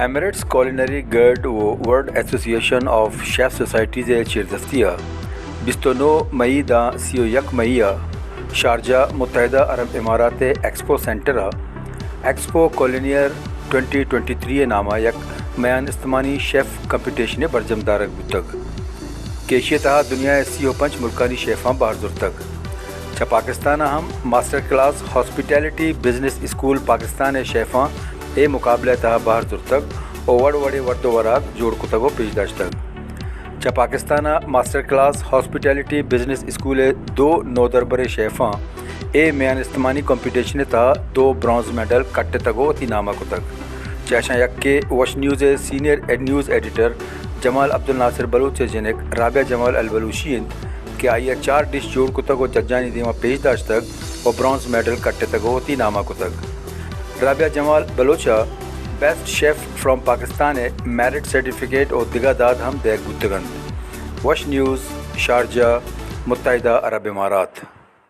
ایمریٹس کولینری گلڈ و ورلڈ ایسوسی ایشن آف شیف سوسائٹیز ءِ چیردستی ءَ بیست و نو مئی داں سی و یک مئی ءَ شارجہ، متحدہ عرب امارات ءِ ایکسپو سینٹر ءَ ایکسپو کولینئر ٹوئنٹی ٹوئنٹی تھری ءِ نام ءَ یک میان استمانی شیف کمپٹیشنے برجم دارگ بوتگ کہ ایشی ءِ تہا دنیا ءِ سی و پنچ ملکانی شیفاں بہر زرتگ۔ چہ پاکستان ءَ ہم master class hospitality business school Pakistan ءِ شیفاں اے مقابلہ ءِ تہا بہر زرتگ و وڑ وڑیں ورد و وراک جوڑ کتگ و پیش داشتگ۔ چہ پاکستان ءَ master class hospitality business school ءِ دو نودربریں شیفاں اے میان استمانی کمپٹیشن ءِ تہا دو برانز میڈل کٹتگ و وتی نام ءَ کتگ۔ چہ اشاں یکے وش نیوز ءِ سینئر ایڈ-، نیوز ایڈیٹر جمال عبدالناصر بلوچ ءِ جنک رابعہ جمال البلوشی انت کہ آئی ءَ چار ڈش جوڑ کتگ و ججانی دیما پیش داشتگ و برانز میڈل کٹتگ و وتی نام ءَ کتگ۔ رابعہ جمال بلوچ ءَ بیسٹ شیف فرام پاکستان ءِ میرٹ سرٹیفکیٹ و دگہ داد ہم دئیگ بوتگ انت۔ وش نیوز، شارجہ، متحدہ عرب امارات۔